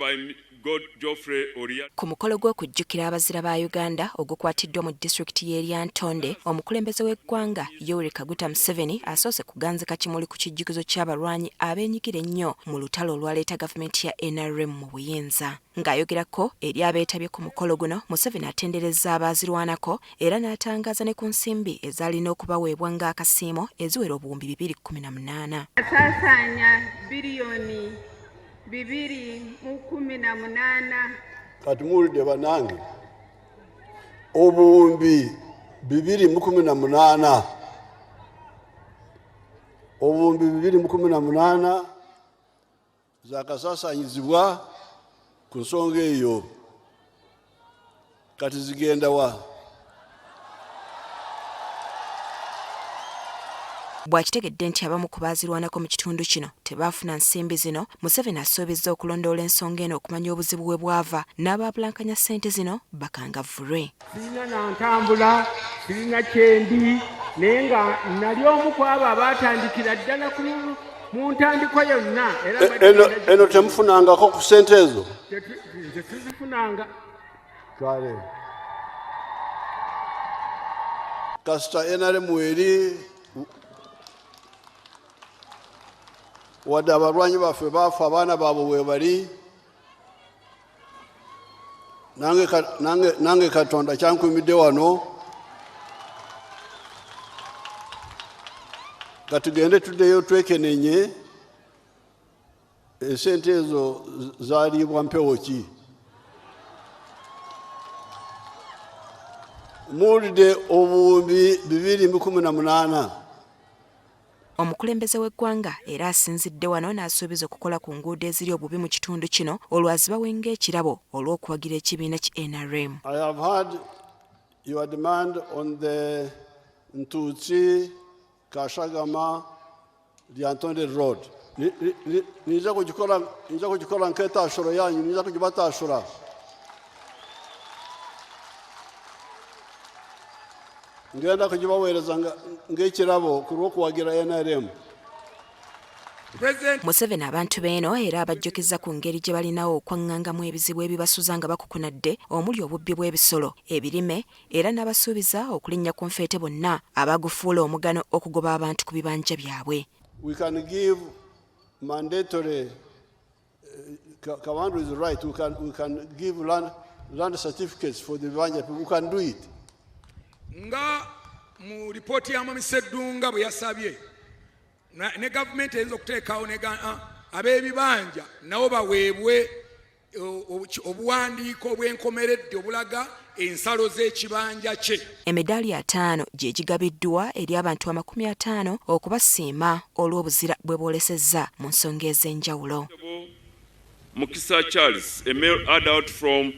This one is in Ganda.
By God Geoffrey Oria. Ku mukolo gw'okujjukira abazira ba Uganda ogukwatiddwa mu disitulikiti y'e Lyantonde, omukulembeze w'eggwanga Yoweri Kaguta Museveni asoose kuganzika kimuli ku kijjukizo ky'abalwanyi abeenyigira ennyo mu lutalo olwaleeta gavumenti ya NRM mu buyinza. Ng'ayogerako eri abeetabye ku mukolo guno, Museveni atenderezza abaazirwanako era n'atangaaza ne ku nsimbi ezaalina okubaweebwa ng'akasiimo eziwera obuwumbi 218. Asaasaanya biliyoni 218. Kati muwulidde bannange, obuwumbi 218, obuwumbi 218 zakasaasaanyizibwa ku nsonga eyo, kati zigenda wa? Bw'akitegedde nti abamu ku baazirwanako mu kitundu kino tebaafuna nsimbi zino, Museveni asuubizza okulondoola ensonga eno okumanya obuzibu we bwava n'abaabulankanya ssente zino bakangavvulwe. Sirina na ntambula, sirina kyendi, naye nga nali omu ku abo abaatandikira ddala ku mu ntandikwa yonna. Era eno temufunangako ku ssente ezo? Nze sizifunanga. Kale kasita NRM eri, wadde abalwanyi baffe baafa, abaana baabwe webali, nange Katonda kyankumidde wano. Katugende tuddeyo twekenenye esente ezo zaliibwa mpewo ki. Muwulidde obuwumbi 218. Omukulembeze w'eggwanga era asinzidde wano n'asuubiza okukola ku nguudo eziri obubi mu kitundu kino olwo azibawe ng'ekirabo olw'okuwagira ekibiina ki NRM. I have heard your demand on the Ntutsi Kashagama Lyantonde Road. Ninja kugikora nk'etashuro yanyu, ninja kugibatashura. Ngenda kugibaweereza ng'ekirabo ku lw'okuwagira NRM. Museveni abantu b'eno era abajjukiza ku ngeri gye balinawo okwaŋŋangamu ebizibu ebibasuza nga bakukunadde omuli obubbi bw'ebisolo, ebirime, era n'abasuubiza okulinnya ku nfeete bonna abagufuula omugano okugoba abantu ku bibanja byabwe. We can give mandatory, Kawandu is right, we can give land certificates for the bibanja people, we can do it. Nga mu ripooti ya Mwami Sseddunga bwe yasabye, ne gavumenti eyinza okuteekawo ab'ebibanja nabo baweebwe obuwandiiko obw'enkomeredde obulaga ensalo z'ekibanja kye. Emidaali 5 gye gigabiddwa eri abantu 50 okubasiima olw'obuzira bwe boolesezza mu nsonga ez'enjawulo. Mukisa Charles, a male adult from